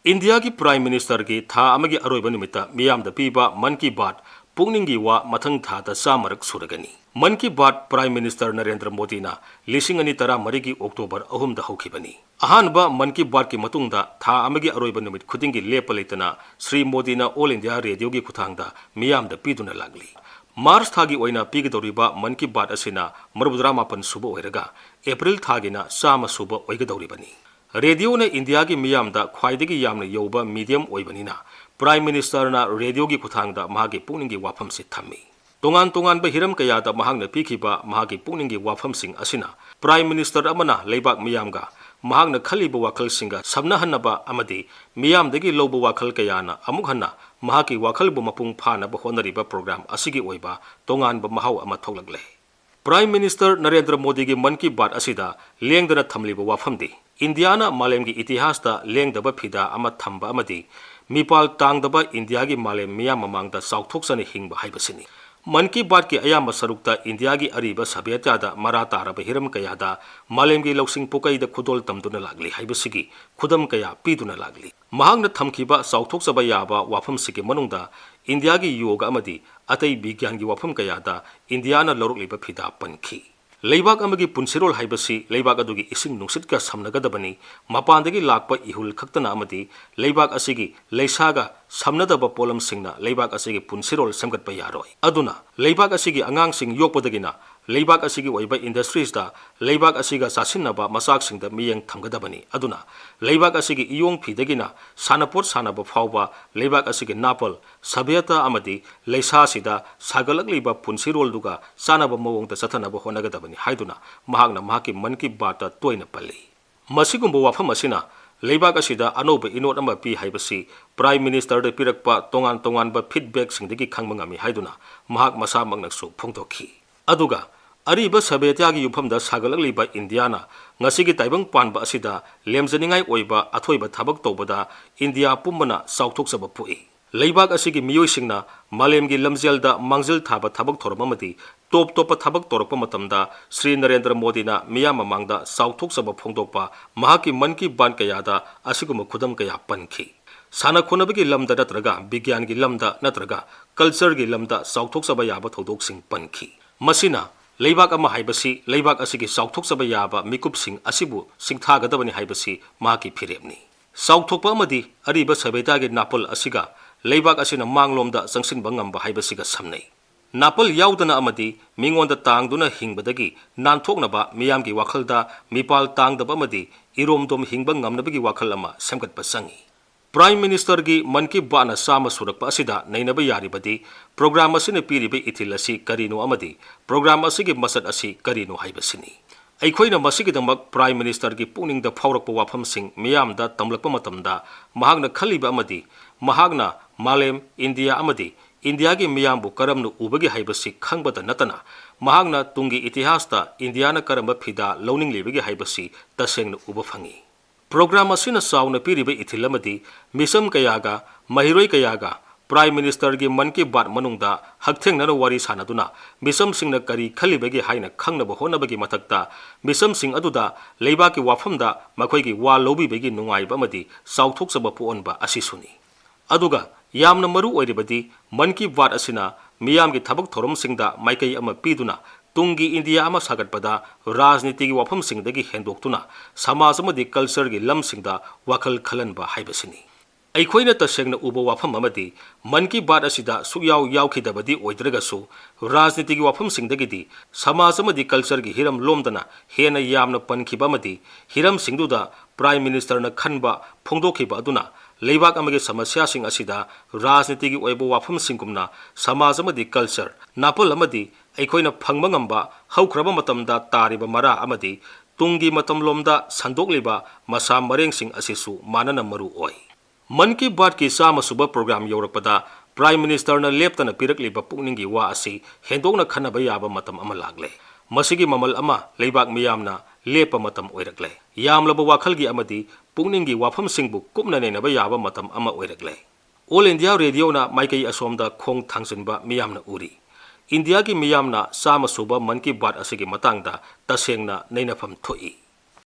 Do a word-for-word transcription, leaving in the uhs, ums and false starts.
ꯏꯟꯗꯤꯌꯥꯒꯤ Prime Ministerꯒꯤ ꯊꯥ ꯑꯃꯒꯤ ꯑꯔꯣꯏꯕ ꯅꯨꯃꯤꯠꯇ ꯃꯤꯌꯥꯝꯗ ꯄꯤꯕ ꯃꯟ ꯀꯤ ꯕꯥꯠ ꯄꯨꯛꯅꯤꯡꯒꯤ ꯋꯥ ꯃꯊꯪ ꯊꯥꯗ ꯆꯥꯝꯃꯔꯛ ꯁꯨꯔꯒꯅꯤ꯫ ꯃꯟ ꯀꯤ ꯕꯥꯠ Prime Minister ꯅꯔꯦꯟꯗ꯭ꯔ ꯃꯣꯗꯤꯅ ꯂꯤꯁꯤꯡ ꯑꯅꯤ ꯇꯔꯥꯃꯔꯤꯒꯤ October ꯑꯍꯨꯝꯗ ꯍꯧꯈꯤꯕꯅꯤ꯫ ꯑꯍꯥꯟꯕ ꯃꯟ ꯀꯤ ꯕꯥꯠꯀꯤ ꯃꯇꯨꯡꯗ ꯊꯥ ꯑꯃꯒꯤ ꯑꯔꯣꯏꯕ ꯅꯨꯃꯤꯠ ꯈꯨꯗꯤꯡꯒꯤ ꯂꯦꯞꯄ ꯂꯩꯇꯅ ꯁ꯭ꯔꯤ ꯃꯣꯗꯤꯅ All India Radioꯒꯤ ꯈꯨꯠꯊꯥꯡꯗ ꯃꯤꯌꯥꯝꯗ ꯄꯤꯗꯨꯅ ꯂꯥꯛꯂꯤ꯫ ꯃꯥꯔꯆ ꯊꯥꯒꯤ ꯑꯣꯏꯅ ꯄꯤꯒꯗꯧꯔꯤꯕ ꯃꯟ ꯀꯤ ꯕꯥꯠ ꯑꯁꯤꯅ ꯃꯔꯤꯐꯨꯇꯔꯥ ꯃꯥꯄꯟ ꯁꯨꯕ ꯑꯣꯏꯔꯒ, ꯑꯦꯄ꯭ꯔꯤꯜ ꯊꯥꯒꯤꯅ ꯆꯥꯝꯃ ꯁꯨꯕ ꯑꯣꯏꯒꯗꯧꯔꯤꯕꯅꯤ꯫ ꯔꯦꯗꯤꯑꯣꯅ ꯏꯟꯗꯤꯌꯥꯒꯤ ꯃꯤꯌꯥꯝꯗ ꯈ꯭ꯋꯥꯏꯗꯒꯤ ꯌꯥꯝꯅ ꯌꯧꯕ medium ꯑꯣꯏꯕꯅꯤꯅ, Prime Ministerꯅ ꯔꯦꯗꯤꯑꯣꯒꯤ ꯈꯨꯠꯊꯥꯡꯗ ꯃꯍꯥꯛꯀꯤ ꯄꯨꯛꯅꯤꯡꯒꯤ ꯋꯥꯐꯝꯁꯤ ꯊꯝꯃꯤ꯫ ꯇꯣꯉꯥꯟ ꯇꯣꯉꯥꯟꯕ ꯍꯤꯔꯝ ꯀꯌꯥꯗ ꯃꯍꯥꯛꯅ ꯄꯤꯈꯤꯕ ꯃꯍꯥꯛꯀꯤ ꯄꯨꯛꯅꯤꯡꯒꯤ ꯋꯥꯐꯝꯁꯤꯡ ꯑꯁꯤꯅ Prime Minister ꯑꯃꯅ ꯂꯩꯕꯥꯛ ꯃꯤꯌꯥꯝꯒ ꯃꯍꯥꯛꯅ ꯈꯜꯂꯤꯕ ꯋꯥꯈꯜꯁꯤꯡꯒ ꯁꯝꯅꯍꯟꯅꯕ ꯑꯃꯗꯤ ꯃꯤꯌꯥꯝꯗꯒꯤ ꯂꯧꯕ ꯋꯥꯈꯜ ꯀꯌꯥꯅ ꯑꯃꯨꯛ ꯍꯟꯅ ꯃꯍꯥꯛꯀꯤ ꯋꯥꯈꯜꯕꯨ ꯃꯄꯨꯡ ꯐꯥꯅꯕ ꯍꯣꯠꯅꯔꯤꯕ program ꯑꯁꯤꯒꯤ ꯑꯣꯏꯕ ꯇꯣꯉꯥꯟꯕ ꯃꯍꯥꯎ ꯑꯃ ꯊꯣꯛꯂꯛꯂꯦ꯫ Prime Minister ꯅꯔꯦꯟꯗ꯭ꯔ ꯃꯣꯗꯤꯒꯤ ꯃꯟ ꯀꯤ ꯕꯥꯠ ꯑꯁꯤꯗ ꯂꯦꯡꯗꯅ ꯊꯝꯂꯤꯕ ꯋꯥꯐꯝꯗꯤ ꯏꯟꯗꯤꯌꯥꯅ ꯃꯥꯂꯦꯝꯒꯤ ꯏꯇꯤꯍꯥꯁꯇ ꯂꯦꯡꯗꯕ ꯐꯤꯗꯥ ꯑꯃ ꯊꯝꯕ ꯑꯃꯗꯤ ꯃꯤꯄꯥꯜ ꯇꯥꯡꯗꯕ ꯏꯟꯗꯤꯌꯥꯒꯤ ꯃꯥꯂꯦꯝ ꯃꯤꯌꯥꯝ ꯃꯃꯥꯡꯗ ꯆꯥꯎꯊꯣꯛꯆꯅ ꯍꯤꯡꯕ ꯍꯥꯏꯕꯁꯤꯅꯤ꯫ ꯃꯟ ꯀꯤ ꯕꯥꯠꯀꯤ ꯑꯌꯥꯝꯕ ꯁꯔꯨꯛꯇ ꯏꯟꯗꯤꯌꯥꯒꯤ ꯑꯔꯤꯕ ꯁꯚ꯭ꯌꯇꯥꯗ ꯃꯔꯥ ꯇꯥꯔꯕ ꯍꯤꯔꯝ ꯀꯌꯥꯗ ꯃꯥꯂꯦꯝꯒꯤ ꯂꯧꯁꯤꯡ ꯄꯨꯀꯩꯗ ꯈꯨꯗꯣꯜ ꯇꯝꯗꯨꯅ ꯂꯥꯛꯂꯤ ꯍꯥꯏꯕꯁꯤꯒꯤ ꯈꯨꯗꯝ ꯀꯌꯥ ꯄꯤꯗꯨꯅ ꯂꯥꯛꯂꯤ꯫ ꯃꯍꯥꯛꯅ ꯊꯝꯈꯤꯕ ꯆꯥꯎꯊꯣꯛꯆꯕ ꯌꯥꯕ ꯋꯥꯐꯝꯁꯤꯡꯒꯤ ꯃꯅꯨꯡꯗ ꯏꯟꯗꯤꯌꯥꯒꯤ ꯌꯣꯒ ꯑꯃꯗꯤ ꯑꯇꯩ ꯕꯤꯒ꯭ꯌꯥꯟꯒꯤ ꯋꯥꯐꯝ ꯀꯌꯥꯗ ꯏꯟꯗꯤꯌꯥꯅ ꯂꯧꯔꯛꯂꯤꯕ ꯐꯤꯗꯥ ꯄꯟꯈꯤ꯫ ꯂꯩꯕꯥꯛ ꯑꯃꯒꯤ ꯄꯨꯟꯁꯤꯔꯣꯜ ꯍꯥꯏꯕꯁꯤ ꯂꯩꯕꯥꯛ ꯑꯗꯨꯒꯤ ꯏꯁꯤꯡ ꯅꯨꯡꯁꯤꯠꯀ ꯁꯝꯅꯒꯗꯕꯅꯤ, ꯃꯄꯥꯟꯗꯒꯤ ꯂꯥꯛꯄ ꯏꯍꯨꯜ ꯈꯛꯇꯅ ꯑꯃꯗꯤ ꯂꯩꯕꯥꯛ ꯑꯁꯤꯒꯤ ꯂꯩꯁꯥꯒ ꯁꯝꯅꯗꯕ ꯄꯣꯠꯂꯝꯁꯤꯡꯅ ꯂꯩꯕꯥꯛ ꯑꯁꯤꯒꯤ ꯄꯨꯟꯁꯤꯔꯣꯜ ꯁꯦꯝꯒꯠꯄ ꯌꯥꯔꯣꯏ꯫ ꯑꯗꯨꯅ ꯂꯩꯕꯥꯛ ꯑꯁꯤꯒꯤ ꯑꯉꯥꯡꯁꯤꯡ ꯌꯣꯛꯄꯗꯒꯤꯅ ꯂꯩꯕꯥꯛ ꯑꯁꯤꯒꯤ ꯑꯣꯏꯕ industries ꯇ ꯂꯩꯕꯥꯛ ꯑꯁꯤꯒ ꯆꯥꯁꯤꯟꯅꯕ ꯃꯆꯥꯛꯁꯤꯡꯗ ꯃꯤꯠꯌꯦꯡ ꯊꯝꯒꯗꯕꯅꯤ꯫ ꯑꯗꯨꯅ ꯂꯩꯕꯥꯛ ꯑꯁꯤꯒꯤ ꯏꯌꯣꯡ ꯐꯤꯗꯒꯤꯅ ꯁꯥꯟꯅꯄꯣꯠ ꯁꯥꯟꯅꯕ ꯐꯥꯎꯕ ꯂꯩꯕꯥꯛ ꯑꯁꯤꯒꯤ ꯅꯥꯄꯜ, ꯁꯚ꯭ꯌꯇꯥ ꯑꯃꯗꯤ ꯂꯩꯁꯥꯁꯤꯗ ꯁꯥꯒꯠꯂꯛꯂꯤꯕ ꯄꯨꯟꯁꯤꯔꯣꯜꯗꯨꯒ ꯆꯥꯟꯅꯕ ꯃꯑꯣꯡꯗ ꯆꯠꯊꯅꯕ ꯍꯣꯠꯅꯒꯗꯕꯅꯤ ꯍꯥꯏꯗꯨꯅ ꯃꯍꯥꯛꯅ ꯃꯍꯥꯛꯀꯤ ꯃꯟ ꯀꯤ ꯕꯥꯠꯇ ꯇꯣꯏꯅ ꯄꯜꯂꯤ꯫ ꯃꯁꯤꯒꯨꯝꯕ ꯋꯥꯐꯝ ꯑꯁꯤꯅ ꯂꯩꯕꯥꯛ ꯑꯁꯤꯗ ꯑꯅꯧꯕ ꯏꯅꯣꯠ ꯑꯃ ꯄꯤ ꯍꯥꯏꯕꯁꯤ Prime Minister ꯗ ꯄꯤꯔꯛꯄ ꯇꯣꯉꯥꯟ ꯇꯣꯉꯥꯟꯕ feedback ꯁꯤꯡꯗꯒꯤ ꯈꯪꯕ ꯉꯝꯃꯤ ꯍꯥꯏꯗꯨꯅ ꯃꯍꯥꯛ ꯃꯁꯥꯃꯛꯅꯁꯨ ꯐꯣꯡꯗꯣꯛꯈꯤ꯫ ꯑꯗꯨꯒ ꯑꯔꯤꯕ ꯁꯚ꯭ꯌꯇꯥꯒꯤ ꯌꯨꯝꯐꯝꯗ ꯁꯥꯒꯠꯂꯛꯂꯤꯕ ꯏꯟꯗꯤꯌꯥꯅ ꯉꯁꯤꯒꯤ ꯇꯥꯏꯕꯪ ꯄꯥꯟꯕ ꯑꯁꯤꯗ ꯂꯦꯝꯖꯅꯤꯡꯉꯥꯏ ꯑꯣꯏꯕ ꯑꯊꯣꯏꯕ ꯊꯕꯛ ꯇꯧꯕꯗ ꯏꯟꯗꯤꯌꯥ ꯄꯨꯝꯕꯅ ꯆꯥꯎꯊꯣꯛꯆꯕ ꯄꯣꯛꯏ꯫ ꯂꯩꯕꯥꯛ ꯑꯁꯤꯒꯤ ꯃꯤꯑꯣꯏꯁꯤꯡꯅ ꯃꯥꯂꯦꯝꯒꯤ ꯂꯝꯖꯦꯜꯗ ꯃꯥꯡꯖꯤꯜ ꯊꯥꯕ ꯊꯕꯛ ꯊꯧꯔꯝ ꯑꯃꯗꯤ ꯇꯣꯞ ꯇꯣꯞꯄ ꯊꯕꯛ ꯇꯧꯔꯛꯄ ꯃꯇꯝꯗ ꯁ꯭ꯔꯤ ꯅꯔꯦꯟꯗ꯭ꯔ ꯃꯣꯗꯤꯅ ꯃꯤꯌꯥꯝ ꯃꯃꯥꯡꯗ ꯆꯥꯎꯊꯣꯛꯆꯕ ꯐꯣꯡꯗꯣꯛꯄ ꯃꯍꯥꯛꯀꯤ ꯃꯟ ꯀꯤ ꯕꯥꯠ ꯀꯌꯥꯗ ꯑꯁꯤꯒꯨꯝꯕ ꯈꯨꯗꯝ ꯀꯌꯥ ꯄꯟꯈꯤ꯫ ꯁꯥꯟꯅ ꯈꯣꯠꯅꯕꯒꯤ ꯂꯝꯗ ꯅꯠꯇ꯭ꯔꯒ ꯕꯤꯒ꯭ꯌꯥꯟꯒꯤ ꯂꯝꯗ ꯅꯠꯇ꯭ꯔꯒ ꯀꯜꯆꯔꯒꯤ ꯂꯝꯗ ꯆꯥꯎꯊꯣꯛꯆꯕ ꯌꯥꯕ ꯊꯧꯗꯣꯛꯁꯤꯡ ꯄꯟꯈꯤ꯫ ꯃꯁꯤꯅ ꯂꯩꯕꯥꯛ ꯑꯃ ꯍꯥꯏꯕꯁꯤ ꯂꯩꯕꯥꯛ ꯑꯁꯤꯒꯤ ꯆꯥꯎꯊꯣꯛꯆꯕ ꯌꯥꯕ ꯃꯤꯀꯨꯞꯁꯤꯡ ꯑꯁꯤꯕꯨ ꯁꯤꯡꯊꯥꯒꯗꯕꯅꯤ ꯍꯥꯏꯕꯁꯤ ꯃꯍꯥꯛꯀꯤ ꯐꯤꯔꯦꯞꯅꯤ꯫ ꯆꯥꯎꯊꯣꯛꯄ ꯑꯃꯗꯤ ꯑꯔꯤꯕ ꯁꯚ꯭ꯌꯇꯥꯒꯤ ꯅꯥꯄꯜ ꯑꯁꯤꯒ ꯂꯩꯕꯥꯛ ꯑꯁꯤꯅ ꯃꯥꯡꯂꯣꯝꯗ ꯆꯪꯁꯤꯟꯕ ꯉꯝꯕ ꯍꯥꯏꯕꯁꯤꯒ ꯁꯝꯅꯩ꯫ ꯅꯥꯄꯜ ꯌꯥꯎꯗꯅ ꯑꯃꯗꯤ ꯃꯤꯉꯣꯟꯗ ꯇꯥꯡꯗꯨꯅ ꯍꯤꯡꯕꯗꯒꯤ ꯅꯥꯟꯊꯣꯛꯅꯕ ꯃꯤꯌꯥꯝꯒꯤ ꯋꯥꯈꯜꯗ ꯃꯤꯄꯥꯜ ꯇꯥꯡꯗꯕ ꯑꯃꯗꯤ ꯏꯔꯣꯝꯗꯣꯝ ꯍꯤꯡꯕ ꯉꯝꯅꯕꯒꯤ ꯋꯥꯈꯜ ꯑꯃ ꯁꯦꯝꯒꯠꯄ ꯆꯪꯏ꯫ ꯄ꯭ꯔꯥꯏꯝ ꯃꯤꯅꯤꯁꯇꯔꯒꯤ ꯃꯟ ꯀꯤ ꯕꯥꯠꯅ ꯆꯥꯝꯃ ꯁꯨꯔꯛꯄ ꯑꯁꯤꯗ ꯅꯩꯅꯕ ꯌꯥꯔꯤꯕꯗꯤ ꯄ꯭ꯔꯣꯒ꯭ꯔꯥꯝ ꯑꯁꯤꯅ ꯄꯤꯔꯤꯕ ꯏꯊꯤꯜ ꯑꯁꯤ ꯀꯔꯤꯅꯣ ꯑꯃꯗꯤ ꯄ꯭ꯔꯣꯒ꯭ꯔꯥꯝ ꯑꯁꯤꯒꯤ ꯃꯆꯠ ꯑꯁꯤ ꯀꯔꯤꯅꯣ ꯍꯥꯏꯕꯁꯤꯅꯤ꯫ ꯑꯩꯈꯣꯏꯅ ꯃꯁꯤꯒꯤꯗꯃꯛ ꯄ꯭ꯔꯥꯏꯝ ꯃꯤꯅꯤꯁꯇꯔꯒꯤ ꯄꯨꯛꯅꯤꯡꯗ ꯐꯥꯎꯔꯛꯄ ꯋꯥꯐꯝꯁꯤꯡ ꯃꯤꯌꯥꯝꯗ ꯇꯝꯂꯛꯄ ꯃꯇꯝꯗ ꯃꯍꯥꯛꯅ ꯈꯜꯂꯤꯕ ꯑꯃꯗꯤ ꯃꯍꯥꯛꯅ ꯃꯥꯂꯦꯝ, ꯏꯟꯗꯤꯌꯥ ꯑꯃꯗꯤ ꯏꯟꯗꯤꯌꯥꯒꯤ ꯃꯤꯌꯥꯝꯕꯨ ꯀꯔꯝꯅ ꯎꯕꯒꯦ ꯍꯥꯏꯕꯁꯤ ꯈꯪꯕꯇ ꯅꯠꯇꯅ ꯃꯍꯥꯛꯅ ꯇꯨꯡꯒꯤ ꯏꯇꯤꯍꯥꯁꯇ ꯏꯟꯗꯤꯌꯥꯅ ꯀꯔꯝꯕ ꯐꯤꯗꯥ ꯂꯧꯅꯤꯡꯂꯤꯕꯒꯦ ꯍꯥꯏꯕꯁꯤ ꯇꯁꯦꯡꯅ ꯎꯕ ꯐꯪꯏ꯫ ꯄ꯭ꯔꯣꯒ꯭ꯔꯥꯝ ꯑꯁꯤꯅ ꯆꯥꯎꯅ ꯄꯤꯔꯤꯕ ꯏꯊꯤꯜ ꯑꯃꯗꯤ ꯃꯤꯆꯝ ꯀꯌꯥꯒ ꯃꯍꯩꯔꯣꯏ ꯀꯌꯥꯒ ꯄ꯭ꯔꯥꯏꯝ ꯃꯤꯅꯤꯁꯇꯔꯒꯤ ꯃꯟ ꯀꯤ ꯕꯥꯠ ꯃꯅꯨꯡꯗ ꯍꯛꯊꯦꯡꯅꯅ ꯋꯥꯔꯤ ꯁꯥꯅꯗꯨꯅ ꯃꯤꯆꯝꯁꯤꯡꯅ ꯀꯔꯤ ꯈꯜꯂꯤꯕꯒꯦ ꯍꯥꯏꯅ ꯈꯪꯅꯕ ꯍꯣꯠꯅꯕꯒꯤ ꯃꯊꯛꯇ ꯃꯤꯆꯝꯁꯤꯡ ꯑꯗꯨꯗ ꯂꯩꯕꯥꯛꯀꯤ ꯋꯥꯐꯝꯗ ꯃꯈꯣꯏꯒꯤ ꯋꯥ ꯂꯧꯕꯤꯕꯒꯤ ꯅꯨꯡꯉꯥꯏꯕ ꯑꯃꯗꯤ ꯆꯥꯎꯊꯣꯛꯆꯕ ꯄꯣꯛꯍꯟꯕ ꯑꯁꯤꯁꯨꯅꯤ꯫ ꯑꯗꯨꯒ ꯌꯥꯝꯅ ꯃꯔꯨ ꯑꯣꯏꯔꯤꯕꯗꯤ ꯃꯟ ꯀꯤ ꯕꯥꯠ ꯑꯁꯤꯅ ꯃꯤꯌꯥꯝꯒꯤ ꯊꯕꯛ ꯊꯧꯔꯝꯁꯤꯡꯗ ꯃꯥꯏꯀꯩ ꯑꯃ ꯄꯤꯗꯨꯅ ꯇꯨꯡꯒꯤ ꯏꯟꯗꯤꯌꯥ ꯑꯃ ꯁꯥꯒꯠꯄꯗ ꯔꯥꯖꯅꯤꯇꯤꯒꯤ ꯋꯥꯐꯝꯁꯤꯡꯗꯒꯤ ꯍꯦꯟꯗꯣꯛꯇꯨꯅ ꯁꯃꯥꯖ ꯑꯃꯗꯤ ꯀꯜꯆꯔꯒꯤ ꯂꯝꯁꯤꯡꯗ ꯋꯥꯈꯜ ꯈꯜꯍꯟꯕ ꯍꯥꯏꯕꯁꯤꯅꯤ꯫ ꯑꯩꯈꯣꯏꯅ ꯇꯁꯦꯡꯅ ꯎꯕ ꯋꯥꯐꯝ ꯑꯃꯗꯤ ꯃꯟ ꯀꯤ ꯕꯥꯠ ꯑꯁꯤꯗ ꯁꯨꯛꯌꯥꯎ ꯌꯥꯎꯈꯤꯗꯕꯗꯤ ꯑꯣꯏꯗ꯭ꯔꯒꯁꯨ ꯔꯥꯖꯅꯤꯇꯤꯒꯤ ꯋꯥꯐꯝꯁꯤꯡꯗꯒꯤꯗꯤ ꯁꯃꯥꯖ ꯑꯃꯗꯤ ꯀꯜꯆꯔꯒꯤ ꯍꯤꯔꯝ ꯂꯣꯝꯗꯅ ꯍꯦꯟꯅ ꯌꯥꯝꯅ ꯄꯟꯈꯤꯕ ꯑꯃꯗꯤ ꯍꯤꯔꯝꯁꯤꯡꯗꯨꯗ ꯄ꯭ꯔꯥꯏꯝ ꯃꯤꯅꯤꯁꯇꯔꯅ ꯈꯟꯕ ꯐꯣꯡꯗꯣꯛꯈꯤꯕ ꯑꯗꯨꯅ ꯂꯩꯕꯥꯛ ꯑꯃꯒꯤ ꯁꯃꯁ꯭ꯌꯥꯁꯤꯡ ꯑꯁꯤꯗ ꯔꯥꯖꯅꯤꯇꯤꯒꯤ ꯑꯣꯏꯕ ꯋꯥꯐꯝꯁꯤꯡꯒꯨꯝꯅ ꯁꯃꯥꯖ ꯑꯃꯗꯤ ꯀꯜꯆꯔ, ꯅꯥꯄꯜ ꯑꯃꯗꯤ ꯑꯩꯈꯣꯏꯅ ꯐꯪꯕ ꯉꯝꯕ ꯍꯧꯈ꯭ꯔꯕ ꯃꯇꯝꯗ ꯇꯥꯔꯤꯕ ꯃꯔꯥ ꯑꯃꯗꯤ ꯇꯨꯡꯒꯤ ꯃꯇꯝꯂꯣꯝꯗ ꯁꯟꯗꯣꯛꯂꯤꯕ ꯃꯁꯥ ꯃꯔꯦꯡꯁꯤꯡ ꯑꯁꯤꯁꯨ ꯃꯥꯟꯅꯅ ꯃꯔꯨ ꯑꯣꯏ꯫ ꯃꯟ ꯀꯤ ꯕꯥꯠꯀꯤ ꯆꯥꯝꯃ ꯁꯨꯕ ꯄ꯭ꯔꯣꯒ꯭ꯔꯥꯝ ꯌꯧꯔꯛꯄꯗ ꯄ꯭ꯔꯥꯏꯝ ꯃꯤꯅꯤꯁꯇꯔꯅ ꯂꯦꯞꯇꯅ ꯄꯤꯔꯛꯂꯤꯕ ꯄꯨꯛꯅꯤꯡꯒꯤ ꯋꯥ ꯑꯁꯤ ꯍꯦꯟꯗꯣꯛꯅ ꯈꯟꯅꯕ ꯌꯥꯕ ꯃꯇꯝ ꯑꯃ ꯂꯥꯛꯂꯦ꯫ ꯃꯁꯤꯒꯤ ꯃꯃꯜ ꯑꯃ ꯂꯩꯕꯥꯛ ꯃꯤꯌꯥꯝꯅ ꯂꯦꯞꯄ ꯃꯇꯝ ꯑꯣꯏꯔꯛꯂꯦ꯫ ꯌꯥꯝꯂꯕ ꯋꯥꯈꯜꯒꯤ ꯑꯃꯗꯤ ꯄꯨꯛꯅꯤꯡꯒꯤ ꯋꯥꯐꯝꯁꯤꯡꯕꯨ ꯀꯨꯞꯅ ꯅꯩꯅꯕ ꯌꯥꯕ ꯃꯇꯝ ꯑꯃ ꯑꯣꯏꯔꯛꯂꯦ꯫ All India Radioꯅ ꯃꯥꯏꯀꯩ ꯑꯁꯣꯝꯗ ꯈꯣꯡ ꯊꯥꯡꯖꯤꯟꯕ ꯃꯤꯌꯥꯝꯅ ꯎꯔꯤ꯫ ꯏꯟꯗꯤꯌꯥꯒꯤ ꯃꯤꯌꯥꯝꯅ ꯆꯥꯝꯃ ꯁꯨꯕ ꯃꯟ ꯀꯤ ꯕꯥꯠ ꯑꯁꯤꯒꯤ ꯃꯇꯥꯡꯗ ꯇꯁꯦꯡꯅ ꯅꯩꯅꯐꯝ ꯊꯣꯛꯏ꯫